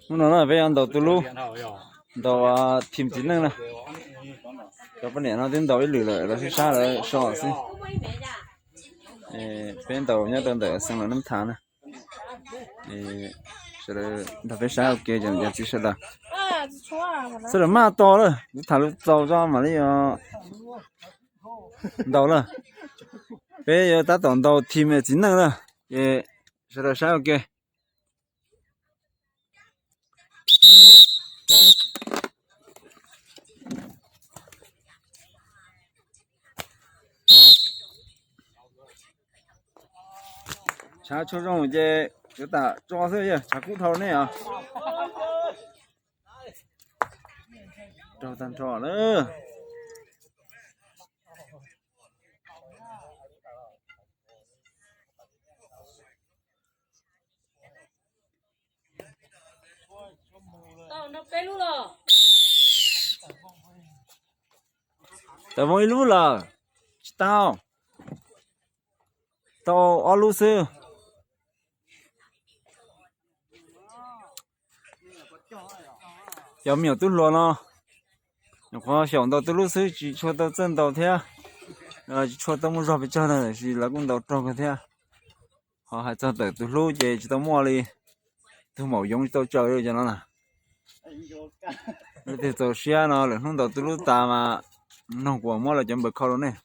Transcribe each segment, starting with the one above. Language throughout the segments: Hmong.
Hnub no na peb yuav ntaus tus hlub, ntaus team txiv neej na. Cov poj niam no twb ntaus ib lwm lawm, lawv sib sab lawv so xwb. Peb ntaus nyob rau ntawm Xeev Laus Nab Thav na. Sawv daws nrog peb saib ua ke cov niam cov txiv sawv daws. Sawv daws maj tos lawm, kuv tham lus txaus tso mam li ntaus lawm. Peb yuav tab tom ntaus team txiv neej lawm, ces sawv daws saib ua ke. Tshav tsaus zoo ces yuav tam tso xwb, tshav kub dhau nej os. Raug tag nrho lawm. Tawm voos ib lub lawm, tsis tau, tau ob lub xwb. Cov me nyuam tub hluas no, nyuam qhuav xyaum ntau tus hlub xwb tsis tshua tau txawj ntaus thiab, tsis tshua tau muaj zog pes tsawg na, tiam sis lawv kuj ntaus raug kawg thiab. Ho hais txog tawm tus hlub ces tsis tau muaj li, tus maum yoov tsis tau tsaws li cov no na. Leej twg txaus siab no lwm hnub ntaus tus hlub tas mas noog kuv muab lawv cov npawb khau rau nej.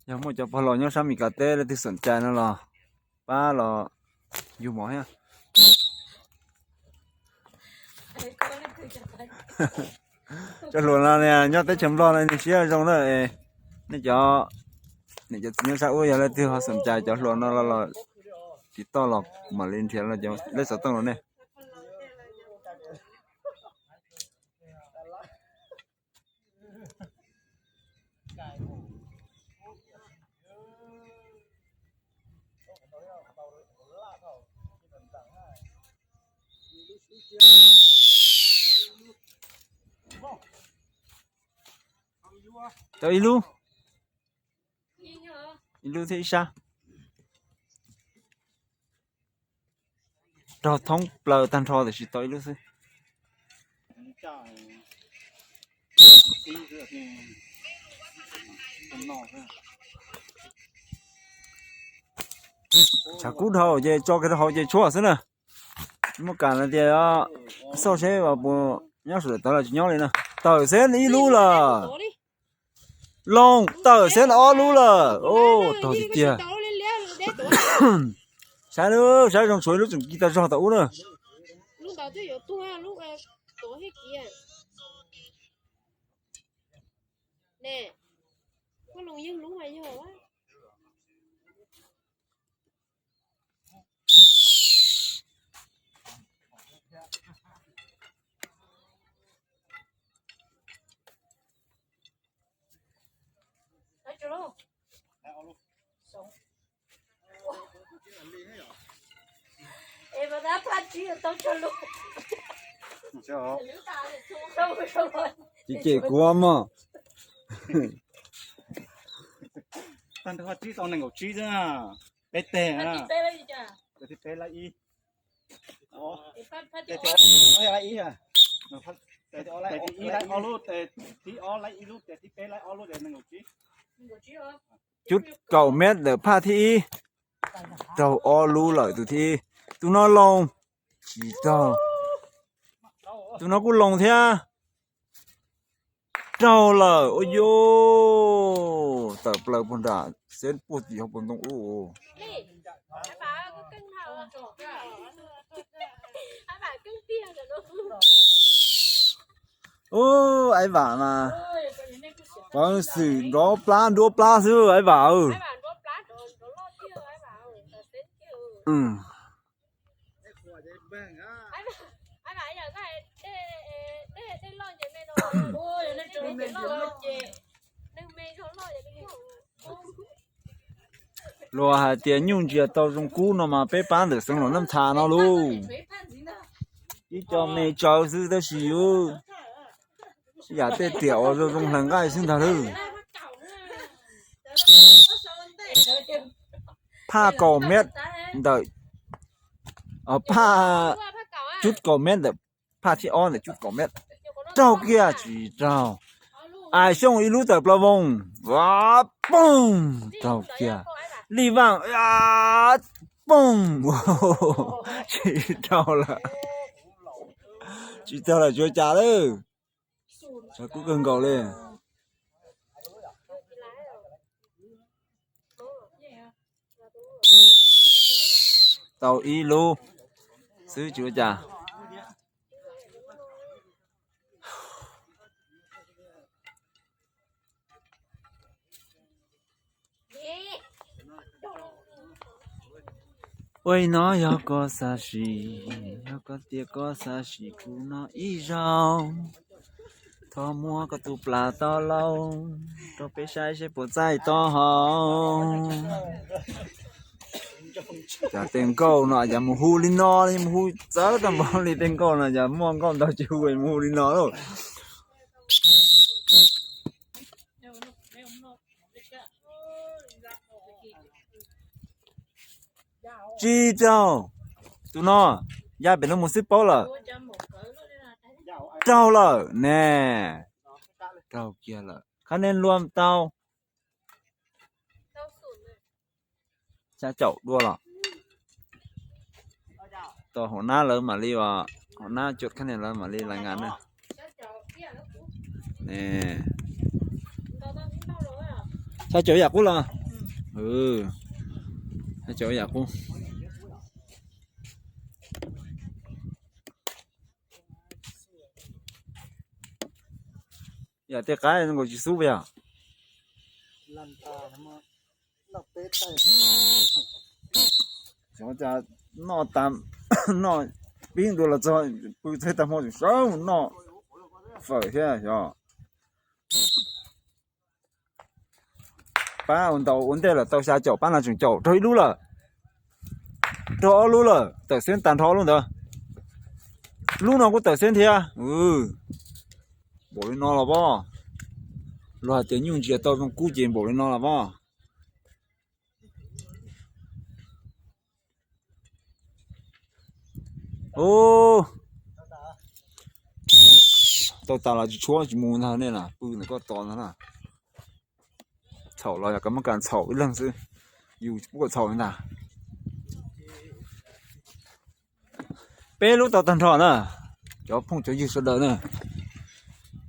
Yog muaj cov pog laus nyob sab Meskas teb leej twg xom cai no los pab los yug mov thiab. Cov hluas no nyob teb chaws Nplog no nws siab zoo na. Nej cov, nej cov txiv nyob sab ub yog leej twg ho xom cai cov hluas no los tiv toj los kuv mam li nrhiav lawv xov tooj rau nej. Tau ib lub, ib lub thiab ib sab. Raug thoob plaws tag nrho tiam sis tau ib lub xwb. Tshav kub dhau ces tso kiag rau hauv ces tshuab xwb na. Tsis muaj kam tias xauj seb puas nyob saum daim tawv los tsis nyob li na. Tawm xeb ib lub lawm. Loos, tawm xeb ob lub lawm. Raug tiag tiag. Saib, saib zoo tshuav ib lub tseem ci tag zog tom ub na. Ces cem kuv mog. Tag nrho tsib tau nees nkaum tsib xwb. Peb teg. Tes thib peb laib ib. Tes thib ib laib ob lub, tes thib ob laib ib lub, tes thib peb laib ob lub, tes nees nkaum tsib. Cub kaum mev ntawm phaj thib ib, raug ob lub lawm tus thib ib. Tus no loos, tsis raug. Tus no kuj loos thiab. Raug lawm, ua yuj, tawm plaws puag nram xeb puag tim hauv paus ntoo ub. Ub, Aiv Vam mas, pov xwm nrov plab nruab plab xwb Aiv Vam. Luag hais tias nyuj ntsia tau zoo kub no mas peb pab ntawm Xeev Laus Nab Thav no lauj. Ib co me tsawv xwb tab sis yus yam tej tiam uas zoo zoo hlais nqaij xwb ntag lauj. Phaj kaum mev ntawm Phaj cub kaum mev ntawm, phaj thib ob ntawm cub kaum mev. Raug kiag tsis raug. Ais Xyooj ib lub tawm plaub voog, poog, raug kiag. Lij Vaaj, poog, tsis raug lawm. Tsis raug lawm, tsis ua cas lawm. Tshav kub kawg nkaus li. Tau ib lub xwb tsis ua cas. Ua li no yog koj xav sim, yog koj tias koj xav sim kuv no ib zaug, thov muab koj tus plas tau lauj rau peb saib seb puas txaij tau hauv. Cas tej nkauj no cas mus hu li no li, mus hu txawv tag npaum li, tej nkauj no cas muaj nkauj ntau ces hu mus hu li no lauj. Tsis raug. Tus no ya pem no mus xwb paub lawm. Raug lawm ne. Raug kiag lawm. Khab nees luam tau xya caum dua los. Tos hauv nab lawv mam li, hauv nab cuam khab nees lawv mam li lais ngas na. Xya caum yam qub los. Xya caum yam qub. Yam tej qaib nkaus tsis xub yom. Xyov cas noj tas, noj pib ntua los txog pw txog tag hmo tseem sawv mus noj fawm thiab yog. Pab ua ntau ua ntej lawm tau xya caum, pab no tseem caum raug ib lub lawm. Raug ob lub lawm, tawm xeeb tag nrho ob lub ntawd. Lub no kuj tawm xeeb thiab. Npaum li no los pob. Luag hais tias nyuj ntsia tau zoo kub ces npaum li no los pob. Tau tas los tsis tshuab tsis mus ntag nej na, pw ntawm koj tos ntag na. Txhaum los yog koj muab kas txhaum ib leeg xwb, yus tsis pub kom txhaum li ntag. Peb lub tau tag nrho na, cov phooj cov ywg sawv daws na.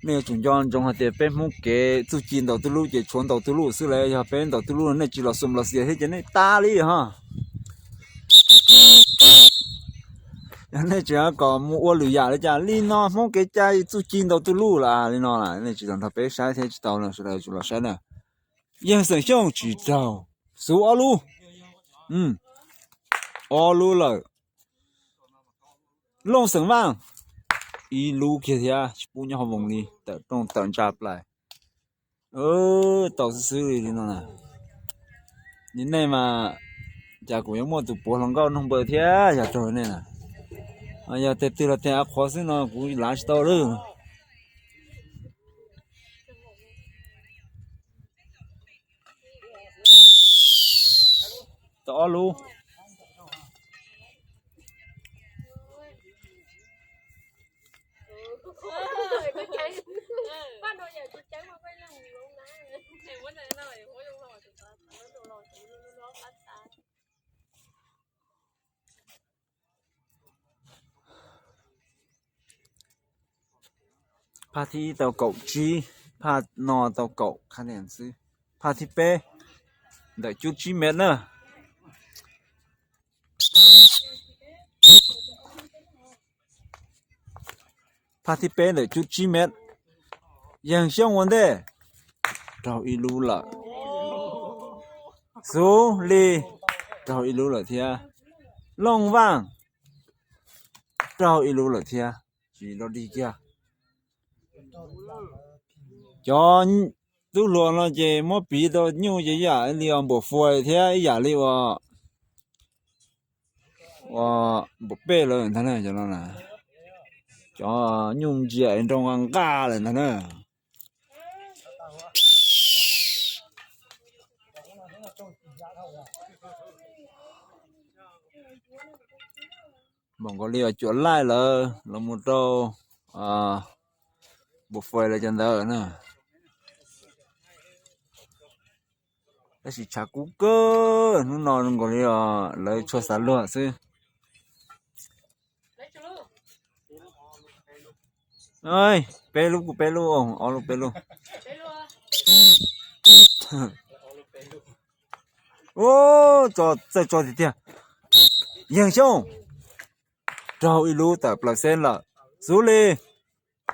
Nej yuav tsum nco ntsoov hais tias peb Hmoob kev txuj ci ntaus twj lub ces tshuav ntaus twj lub xwb, los yog peb ntaus twj lub nej tsis los xum los xias thiab ces nej tas li ho. Yog nej tseem kom mus ua lwm yam li cas li no, Hmoob kev cai txuj ci ntaus twj lub los li no, nej tsis tau nrog peb saib thiab tsis tau sawv daws tsis los saib na. Yeej Xeem Xyooj tsis raug, xub ob lub, ob lub lawm. Looj Xeem Vaaj ib lub kiag thiab tsis pub nyob hauv voos li, tawm rooj tawm ntsa plaws. Tau xwb xwb li no na. Li nej mas cas kuv yuav muaj tus puav hluas nkauj noog npawg thiab yog raug nej na. Yog tes twg los tes av qhuav xwb no kuv lav tsis tau lawm. Tau ob lub. Phaj thib ib tau kaum tsib, phaj no tau kaum khab nees xwb. Phaj thib peb ntawm cub tsib mev na. Phaj thib peb ntawm cub tsib mev. Yeej Xyooj ua ntej, raug ib lub lawm. Xub Lis raug ib lub lawm thiab. Looj Vaaj raug ib lub lawm thiab. Tsis dog dig kiag. Cov tub hluas no ces muab piv tau nyuj ces ib yam li npum fuas thiab ib yam li ua npum pej lawm ntag na. Cov nyuj ntsia nroo nqa lawm ntag na. Npaum nkaus li os, cuam laij lawv los mus rau npus fais lawv cov ntawd na. Tab sis tshav kub kawg hnub no, zoo nkaus li os lawv tshua xav luag xwb. Peb lub kuj peb lub, ob lub peb lub. Txawj tso tiag tiag. Yeeg Xyooj raug ib lub tawm plaws xeeb lawm. Xub Lis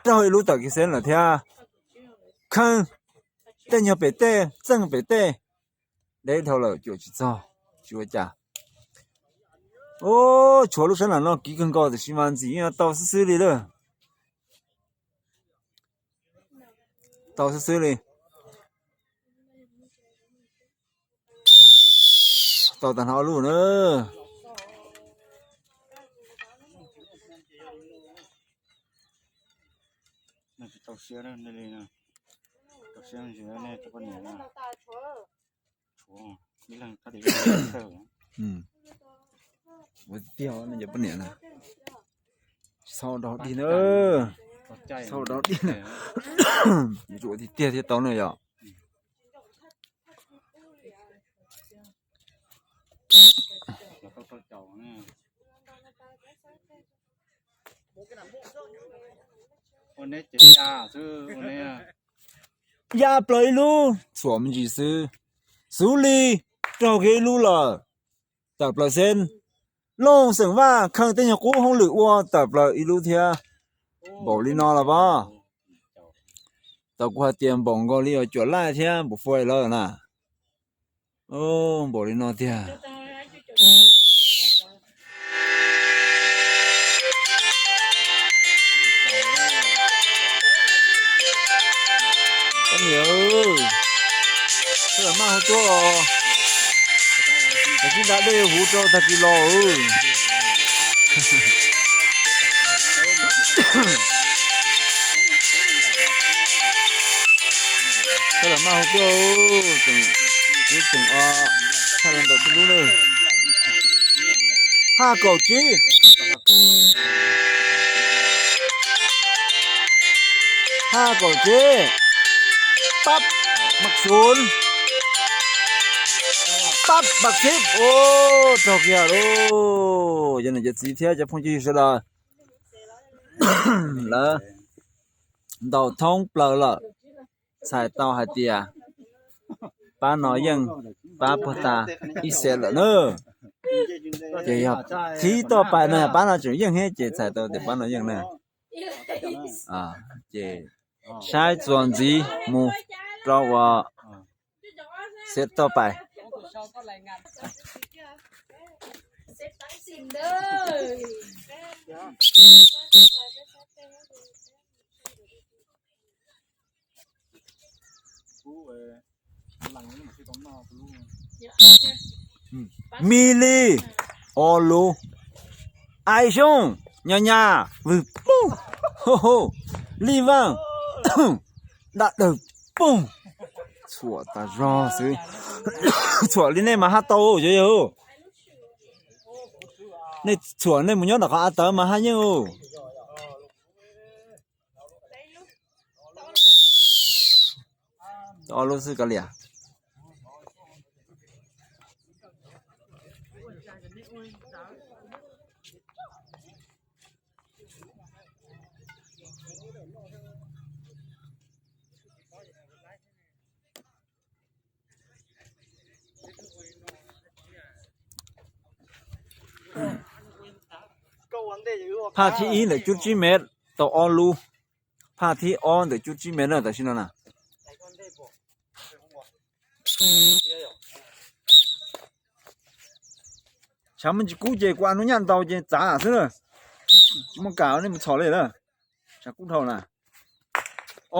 raug ib lub tawm kiag xeeb lawm thiab. Kheej tej nyuag pem tej, txeej pem tej, deb dhau lawm cuam tsis txog, tsis ua cas. Tshuav lub sab nram no kiv kawg nkaus tiam sis mas ntxim yeej tau xwb xwb li lawm. Tau xwb xwb li. Tau tag nrho ob lub na. Ua tiag nej cov poj niam na. Txhob rau dig na. Txhob rau dig na. Yuav tsum ua tiag tiag thiaj tau na yom. Ya plaws ib lub, txhuam me ntsis xwb. Xub Lis raug kiag ib lub lawm, tawm plaws xeeb. Looj xeem Vaj kheej tej nyuag qub hauj lwm ua tawm plaws ib lub thiab. Npaum li no los pab. Tau kuv hais tias npaum nkaus li os cuam laij thiab npus fais lawm na. Npaum li no tiag. Poj niam, sawv daws maj hu tuaj os. Tag kis da dej huv rau tag kis los. Sawv daws maj hu tuaj, kuv tseem tshaj los ntawm tus lub na. Phaj kaum tsib. Phaj kaum tsib. Pab, maj xun. Pab, maj xib. Raug kiag lauj. Cov niam cov txiv thiab cov phooj cov ywg sawv daws, lawv ntaus thoob plaws lawm, txhais tau hais tias pab no yeej pab puag ta ib xees lawm na. Ces yog thib toj pais no yog pab no tseem yeej thiab ces txhais tau tias pab no yeej na. Ces saib txuas ntxiv mus rau uas xees toj pais. Mib Lij, Ob Lub, Ais Xyooj, Nyas Nyas, Vwm Poob, Lij Vaaj, Dab Dawg Poob. Txhuam tas zog xwb. Txhuam li nej mas haj tau cov yawg. Nej txhuam nej mus nyob ntawm qhov av tawv mas haj yeej. Ob lub xwb kav liam. Phaj thib ib ntawm cub tsib mev tau ob lub. Phaj thib ob ntawm cub tsib mev na tam sim no na. Tshav me ntsis kub ces kuv a hnub nyaj ntaus ces txav xwb na. Tsis muaj kam nej mus txhom li na. Tshav kub dhau na.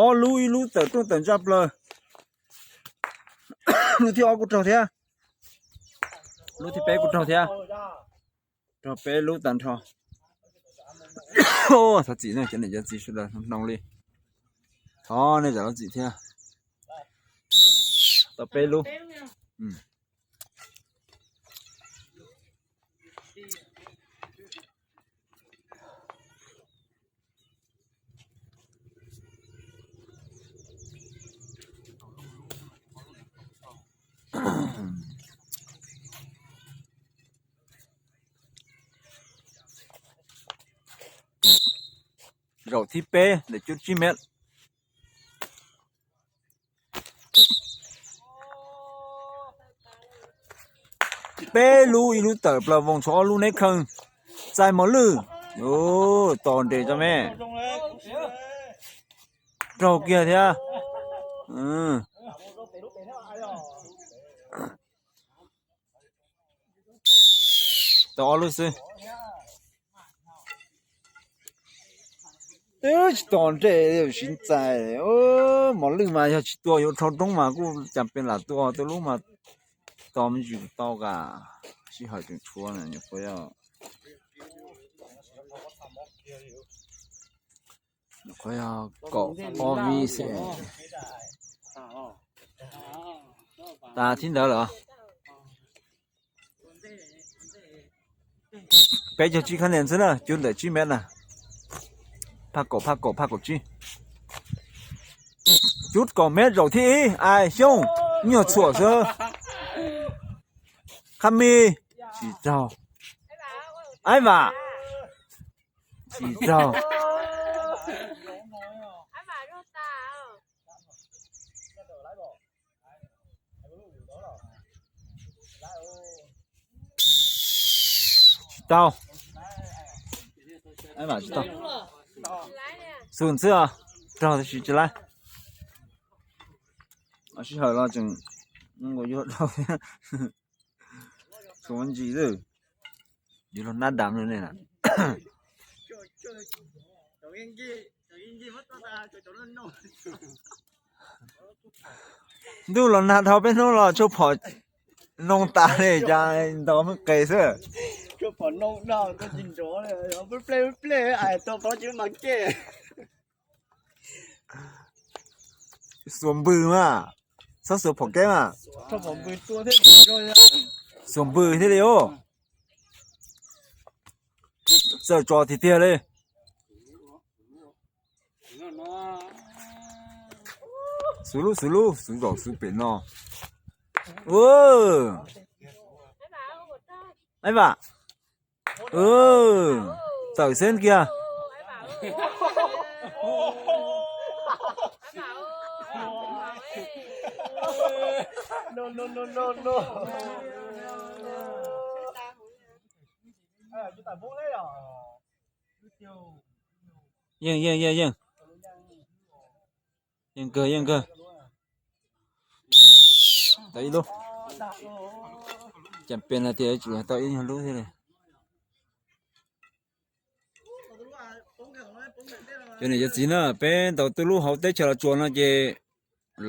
Ob lub, ib lub tawm rooj tawm ntsa plaws. Lub thib ob kuj raug thiab. Lub thib peb kuj raug thiab. Raug peb lub tag nrho. Thov txim na cov niam cov txiv sawv daws, hnoos li. Thov nej zam lub txim thiab. Tau peb lub. Zaum thib peb ntawm cuaj tsib mev. Peb lub, ib lub tawm plaws voos, tshuav ob lub neb kheej. Txais mos lwj. Tos nres tso me. Raug kiag thiab. Tau ob lub xwb. Twb tsis tos nres siv txais. Mos lwj mas yog tsis tua yuav rho roob mas kuj cas pes lam tua, tua lub mas tos me ntsis tau kas. Sij hawm tseem tshuav na, nyuam qhuav yog, nyuam qhuav yog kaum ob vib xwb. Tas thib ntawd lawm. Peb caug tsib khab nen xwb na, cuaj ntawm tsib mev na. Phaj kaum, phaj kaum, phaj kaum tsib. Cuaj kaum mev zaum thib ib, Ais Xyooj, nyuag txhuam xwb. Khab mij, tsis raug. Aib Vam, tsis raug. Tsis tau. Aib Vam tsis tau. Xum xwb os, raug tab sis tsis laib. Sij hawm los tseem yuav raug thiab. Xum ntsis xwb. Yuav luag nab dam no ne na. Ntuj los nag dhau peb hnub los tshuaj phom noo tas li cas ntaus me qes xwb. Xuas npws mas, txhob xuas phom keb mas. Xuas npws thiaj li os. Txawj tso tiag tiag li. Xub lub xub lub xub zaum xub pem no. Aib Vam. Tawm xeeb kiag. Yeej yeej yeej yeej. Yeej kawg yeej kawg. Tau ib lub. Cas pes no tias tsuas tau ib nyuag lub thiab li. Cov niam cov txiv na, peb ntaus tuj lub hauv teb chaws Los Tsuas no ces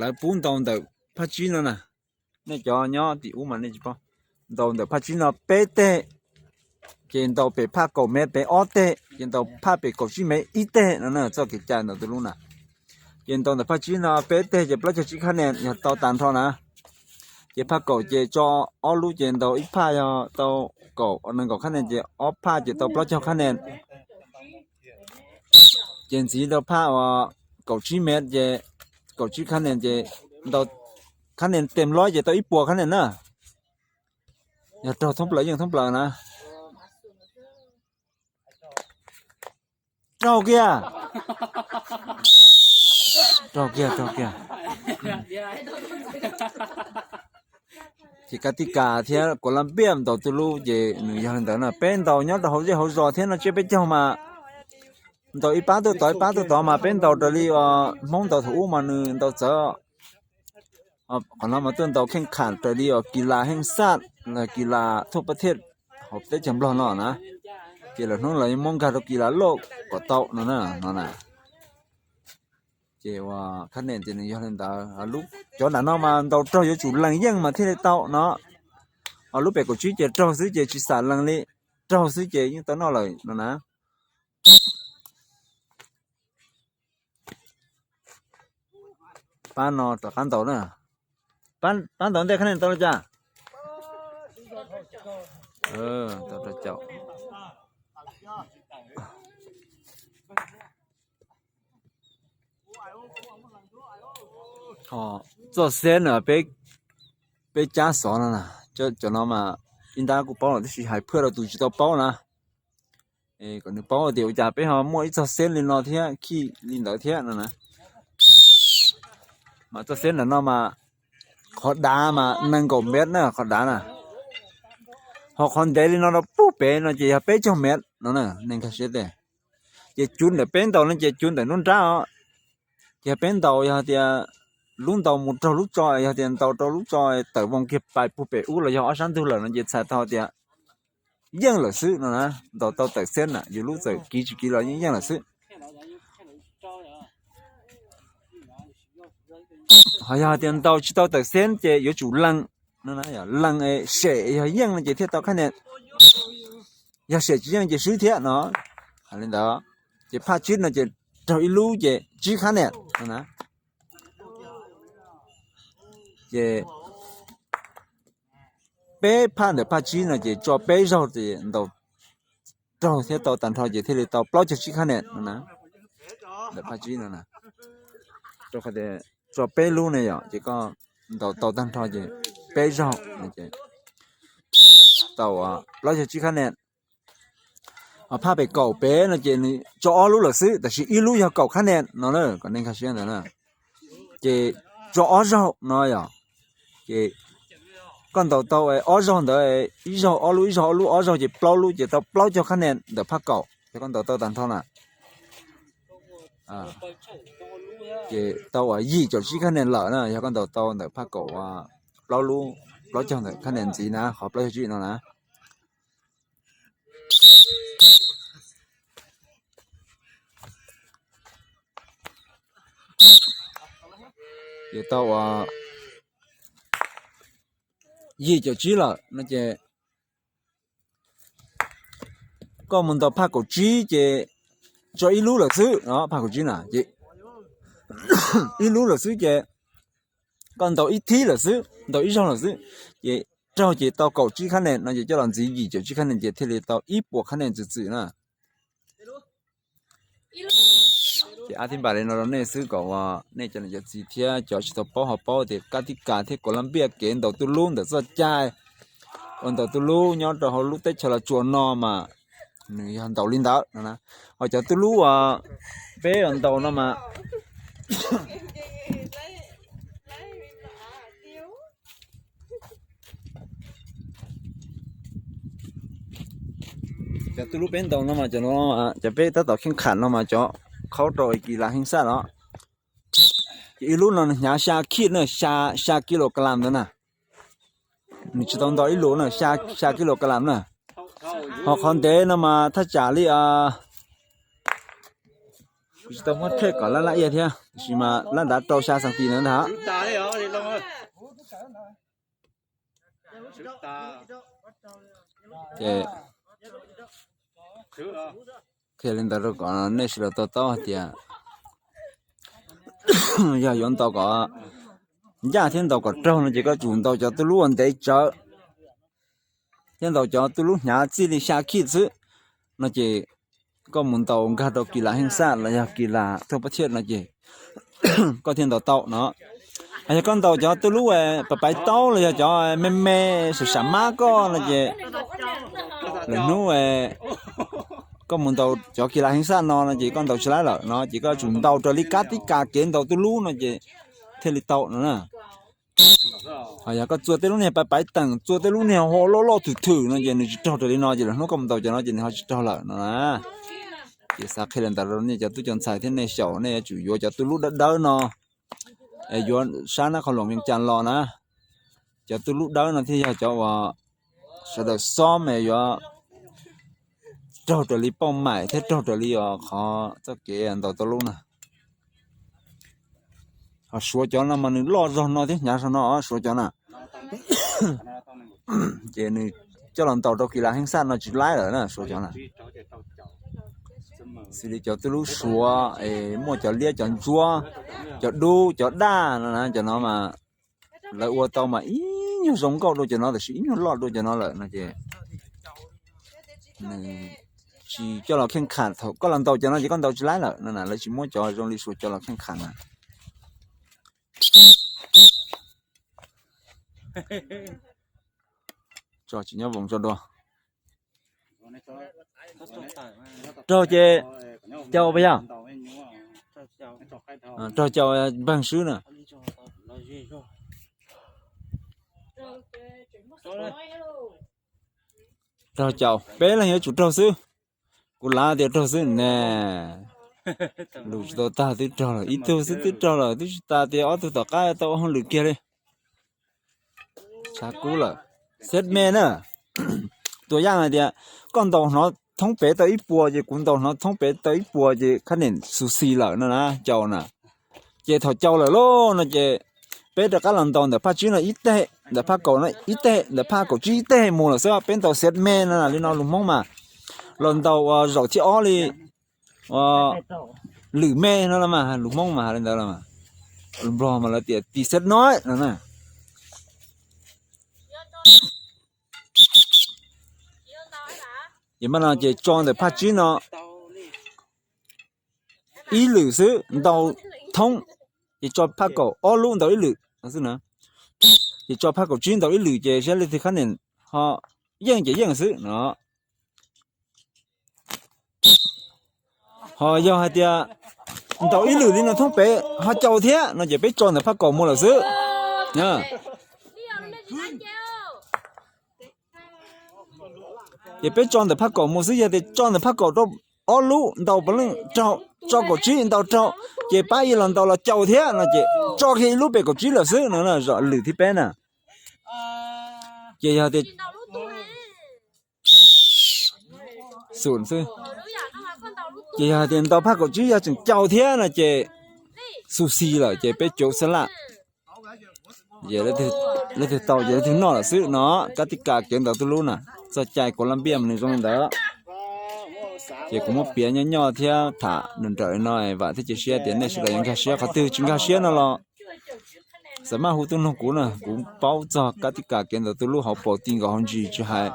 lawv pub ntaus ntawm phaj tsib no na. Nej cov nyob tim ub mas nej tsis paub. Ntaus ntawm phaj tsib no peb teg, ces ntaus pem phaj kaum mev pem ob teg, ces ntaus phaj pem kaum tsib mev ib teg no na, txoj kev cai ntaus tuj lub na. Ces ntaus ntawm phaj tsib no peb teg ces plaub caug tsib khab nen yog tau tag nrho na. Ces phaj kaum ces tso ob lub ces ntaus ib phaj yog tau kaum nees nkaum khab nen ces ob phaj ces tau plaub caug khab nen. Ces ntxiv rau phaj uas kaum tsib mev ces kaum tsib khab nen ces ntaus khab nen tes lob ces tau ib puas khab nen na. Yog raug thoob plaws yeej thoob plaws na. Raug kiag. Raug kiag, raug kiag. Ces kav tis kas thiab kuas laj npiaj ntaus tuj lub ces nws yog li ntawd na. Peb ntaus nyob rau hauv zej hauv zos thiab no tsiab peb caug mas ntaus ib pab tuaj tod ib pab tuaj tod mas peb ntaus raws li uas Hmoob ntaus thaum ub mas nws ntaus txawv. Qhov no mas tuaj ntaus kheej kham raws li uas kis las heej xaj los kis las thuaj pab thiaj hauv teb chaws Nplog no na. Ces lawm hnub los yeej muab nkag rau kis las loj kom tau no na, no na. Ces uas khab nen ces nws yog li ntawd. Cov nram no mas ntaus raug yuav tsum lees yeej mas thiaj li tau no. Lub pem kaum tsib ces raug xwb ces tsis xam lees li, raug xwb ces yeej tau noj lawm no na. Pab no rov qab ntaus na. Pab ntaus ntej khab nen tau li cas? Tau rau caum. Txoj xeb na, peb cab xov no na, cov no mas ib ntab kuj paub lawm tab sis hais phwj rau tus tsis tau paub na. kom nws paub tias ua cas peb ho muaj ib txoj xeeb li no thiab khij li ntawd thiab no na. Mas txoj xeeb ntawm no mas qhov dav mas nees nkaum mev na qhov dav na. Ho qhov ntev li no rau pug pem no ces yog peb caug mev no na, nej nkag siab tias. Ces cuv ntawm peb ntaus no ces cuv ntawm nruab nrab os. Ces peb ntaus yog tias lub ntaus mus raug lub tso, yog tias ntaus rau lub tso tawm voo kiag pais pug pem ub los yog ob sab ntug lawm no ces txhais tau tias yeej lawm xwb no na. Ntaus tau tawm xeeb na, yus lub txawm kiv tsis kiv los yeej yeej lawm xwb. Ho yog tias ntaus tsis tau tawm xeeb ces yuav tsum lees, lees sem yog yeej no ces thiaj tau khab niam, yog sem tsis yeej ces swb thiab no. Li ntawd ces phaj tsib no ces raug ib lub ces tsib khab niam no na. Ces peb phaj ntawm phaj tsib no ces tso peb zaug ces ntaus raug thiab tau tag nrho ces thiaj li tau plaub caug tsib khab niam no na. Ntawm phaj tsib no na, rau qhov tias tso peb lub ne yom, ces koj ntaus tau tag nrho ces peb zaug no ces tau plaub caug tsib khab niam. Ho phaj pem kaum pem no ces nws tso ob lub lawm xwb, tab sis ib lub yog kaum khab niam no na, kom nej nkag siab ntawd na. Ces tso ob zaug no yom, ces koj ntaus tau ob zaug ntawd, ib zaug ob lub, ib zaug ob lub, ob zaug ces plaub lub ces tau plaub caug khab niam ntawm phaj kaum, yog koj ntaus tau tag nrho na. Ces tau uas yim caum tsib khab niam lawm na, yog koj ntaus tau ntawm phaj kaum plaub lub, plaub caug ntawm khab niam ntxiv na, qhov plaub caug tsib no na. Ces tau uas yim caum tsib lawm no ces koj mus ntaus phaj kaum tsib ces tso ib lub lawm xwb no, phaj kaum tsib na ces ib lub lawm xwb ces koj ntaus ib thib lawm xwb, ntaus ib zaug lawm xwb, ces raug ces tau kaum tsib khab niam no ces coj los ntxiv yim caum tsib khab niam ces thiaj li tau ib puas khab niam txwm txwm na. Ces ab thib npam li no rau nej xwb kom uas nej cov niam cov txiv thiab cov tsis tau paub ho paub tias Kab Tib Kas thiab Kaus Laj Npiaj kev ntaus tuj lub ntawm txoj cai uas ntaus tuj lub nyob rau hauv lub teb chaws Los Tsuas no mas nws yog ntaus li ntawd no na. Ho cov tuj lub uas peb ntaus no mas cov tuj lub peb ntaus no mas cov no, cov peb tab tom kheej kham no mas cov khaub rau kis las heej xaj no. Ces ib lub no nws hnyav xya khij na, xya, xya kis lus kas las ntawd na. Nws tsis tau ntaus ib lus na, xya kis lus kas las na. Ho qhov ntev no mas thaj tsam li, kuv tsis tau muab thej kom laj laj iaj thiab, tab sis mas laj ntav rau xya xas tis ntawd ntag. Ces qhia li ntawd rau kom nej sawv daws to taub hais tias yog yuav ntaus kom ncaj thiab ntaus kom raug no ces koj tsum ntaus cov tuj lub uas ntev tsawv thiab ntaus cov tuj lub hnyav txij li xya khij xwb no ces koj mus ntaus nkag rau kis las heej xaj los yog kis las thoj pab thiaj no ces koj thiaj ntaus tau no. Yog koj ntaus cov tuj lub pais pais taub los yog cov me me sam sam mab koj no ces lwm hnub koj mus ntaus cov kis las heej xaj no no ces koj ntaus tsis laib lawm no ces koj tsum ntaus raws li Kab Tib Kas kev ntaus tuj lub no ces thiaj li tau no na. Ho yog koj txua tej lub niag pais pais teem, txua tej lub niag ho loj loj thwm thwm no ces nws tsis raug raws li no ces lwm hnub koj mus ntaus cov no ces nws ho tsis raug lawm no na. Ces xav qhia li ntawd rau nej cov tub cov ntxhais thiab nej xyaum nej yuav tsum yuav cov tuj lub dawb dawb no, yuav sab nab qhov luam Vias Cas los na. Cov tuj lub dawb no thiaj yog cov uas sawv daws xob mas yuav raug raws li pauj maim thiab raug raws li qhov txoj kev ntaus tuj lub na. Ho suav cov no mas nws loj zog no thiab hnyav zog no, suav cov na. Ces nws coj los ntaus rau kis las heej xaj no tsis laib lawm na, suav cov na. Xws li cov tuj lub suav es muaj cov liab cov ntsuab, cov dub cov daj no na, cov no mas lawv ua tau mas ib nyuag zoo nkauj dua cov no tab sis ib nyuag loj dua cov no lawm no ces nws tsis coj los kheej kham. Thaum koj los ntaus cov no ces koj ntaus tsis laib lawm no na, lawv tsis muab cov zoo li suav cov los kheej kham na. Tso tsis nyob voos tso dua. Raug ces caum pas yog? Raug caum npeeg swb na. Raug caum peb leeg yuav tsum raug xwb. Kuv lav tias raug xwb ne. Lus tsis tau tag twb raug lawm, ib tug xwb twb raug lawm, twb tsis tas tias ob tug tom qab tau ua hauj lwm kiag li. Tshav kub lawm. Set me na. Tua yaj hais tias koj ntaus hnov thoob pem tau ib puas ces kuv ntaus hnov thoob pem tau ib puas ces khab nim xu xi lawm no na, caum na. Ces thaum caum lawm lauj no ces peb rov qab los ntaus ntawm phaj tsib no ib teg, ntawm phaj kaum no ib teg, ntawm phaj kaum tsib ib teg mus lawm xwb. Peb ntaus set me no li no lus Hmoob mas los ntaus ua zaum thib ob li, ua lwm me no los mas lus Hmoob mas hais li ntawd los mas, lus Nplog mas lawv tias tis set no no na. Ces mas no ces tso ntawm phaj tsib no ib lwm xwb ntaus thoob, ces tso phaj kaum ob lub ntaus ib lwm xwb na. Ces tso phaj kaum tsib ntaus ib lwm ces saib leej twg khab nim ho yeej ces yeej xwb no. Ho yog hais tias ntaus ib lwm li no thoob pem ho caum thiab no ces peb tso ntawm phaj kaum mus lawm xwb. Ces peb tso ntawm phaj kaum mus xwb, yog tias tso ntawm phaj kaum rau ob lub ntaus puav leej raug, tso kaum tsib ntaus raug, ces pab ib los ntaus los caum thiab no ces tso kiag ib lub pem kaum tsib lawm xwb no, zom lwm thib peb na. Ces yog tias xum xwb. Ces yog hais tias ntaus phaj kaum tsib yog tseem caum thiab no ces xu xi lawm ces peb cuav xab laj. Leej twg tau ces leej twg noj lawm xwb no. Kab tib kas kev ntaus tuj lub na, txoj cai kuv lab npiaj mas nws zoo li ntawd. Ces kuv muab piav nyob nyob thiab tham nrawm nrawm li no, vam thiab cia siab tias nej sawv daws yuav nkag siab. Qhov twg tsis nkag siab no los xav maj hu tuaj noog kuv na, kuv paub txog kab tib kas kev ntaus tuj lub hauv paus ti nkaus hauv ntsis tsis hais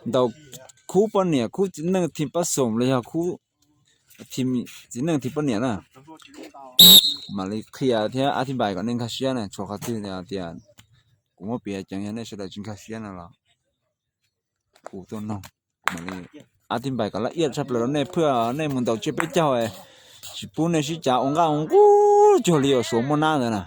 ntaus khub poj niam, khub txiv neej thim pab xoom los yog khub txiv neej thim poj niam na, mam li qhia thiab ab thib npais kom nej nkag siab na. Tshuav qhov twg tias kuv muab piav ceev yog nej sawv daws tsis nkag siab no los hu tuaj noog, kuv mam li ab thib npais kom laj iab tshaj plaws rau nej, phwj nej mus ntaus tsiaj peb caug tsis pub nej sib cav ua nqaj ua nqug cuag li uas Suav muaj nab ntawd na.